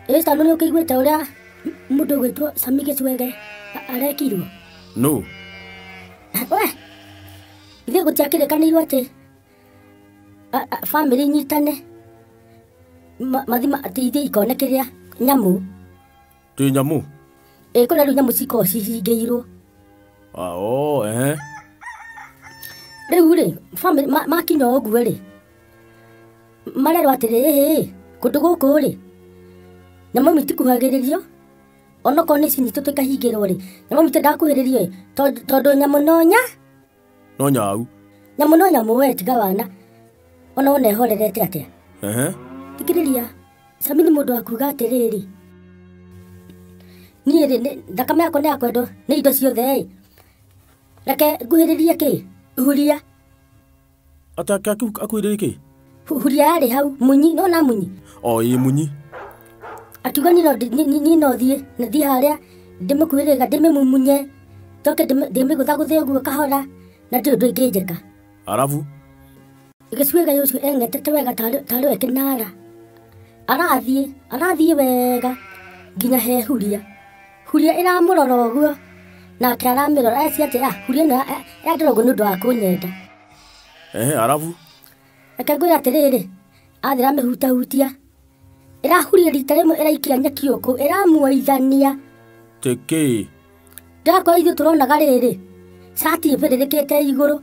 Ĩ tondũ nĩ ũkĩiguĩte ũrĩa mũndũ ũgwĩtwo Sami Gĩcwege arekirwo? No. We ithuĩ gũtiakĩrĩkanĩirwo atĩ bamĩrĩ inyitane mathima atĩ ithiĩ ikone kĩrĩa nyamũ. Twĩ nyamũ? Ĩ kũrĩa rĩu nyamũ cikoragwo cihingĩirwo. Ah, oh, eh. Rĩu rĩ bamĩrĩ makinya ũguo rĩ marerwo atĩrĩ, ĩhĩ kũndũ gũkũ rĩ nyamũ imwe itikuhagĩrĩrio onokorwo nĩ cinyitĩtwo ikahingĩrwo rĩ nyamũ imwe itendaga kuhĩrĩrio ĩ tondũ nyamũ no nya No nyau. Nyamũ no nyamũ we tiga wana ona wona ĩhorerete atĩa. Ehe. Thikĩrĩria, Sami nĩ mũndũ wa kuga atĩrĩrĩ, niĩ rĩ thakame yakwa nĩ yakwendwo nĩ indo ciothe ĩ reke nguhĩrĩrie kĩ huria. Ate akuhĩrĩrie kĩ? Huria yarĩ hau munyi nona munyi. O ĩ munyi. Akiuga niĩ no thiĩ na thiĩ harĩa ndĩmĩkuhĩrĩria ndĩmĩmumunye njoke ndĩmĩgũthagũthe ũguo kahora na ndirĩ ũndũ ĩngĩnjĩka. Arabu? Gĩcuĩga ũcio eng'etete wega tarĩ we kĩnara. Arathiĩ arathiĩ wega nginya he huria. Huria ĩramũrora ũguo nake aramĩrora eci atĩ huria ĩno yandora ũguo nĩ ũndũ wa kũnyenda. Ehe, arabu? Reke ngwĩre atĩrĩrĩ, athiĩ aramĩhutahutia ĩrahuria rita rĩmwe ĩraikia nyeki ũkũ ĩramuoithania. Tĩkĩ? Ndĩrakorwo ithuĩ tũronaga rĩrĩ cati ĩbĩrĩrĩkĩte igũrũ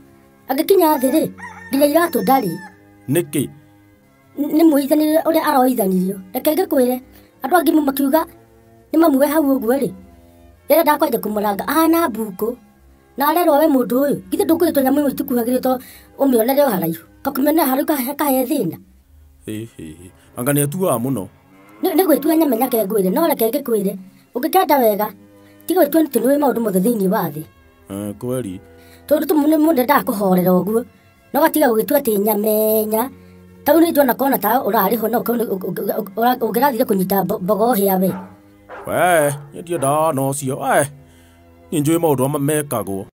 angĩkinya thĩ rĩ nginya iratũ ndarĩ. Nĩkĩ? Nĩ muoithanirio ũrĩa aroithanirio. Reke ngĩkwĩre andũ angĩ makiuga nĩ mamuoe hau ũguo rĩ rĩrĩa ndakwanja kũmũranga ahana mbũkũ na arerwo we mũndũ ũyũ githĩ ndũkwĩrĩtwo nyamũ ĩmwe itikuhagĩrĩrio to ũmĩonere o haraihu kakũmĩonera haraihu kahe thĩna. Ĩ anga nĩ atuaga mũno. Nĩ gwĩtua nyamenya ke ngwĩre no reke ngĩkwĩre ũngĩkenda wega tiga gwĩtua atĩ nĩũĩ maũndũ mothe thĩinĩ wa thĩ. Kweri. Tondũ tu mũndũ endaga kũhorera ũguo no gatiga gũgĩtua atĩ nyamenya tau nĩ njona kona ta ũrarĩho no ũngĩrathire kũnyita mbogo hĩa we. We, niĩ ndiendaga na ũcio. We, niĩ njũĩ maũndũ mekagwo.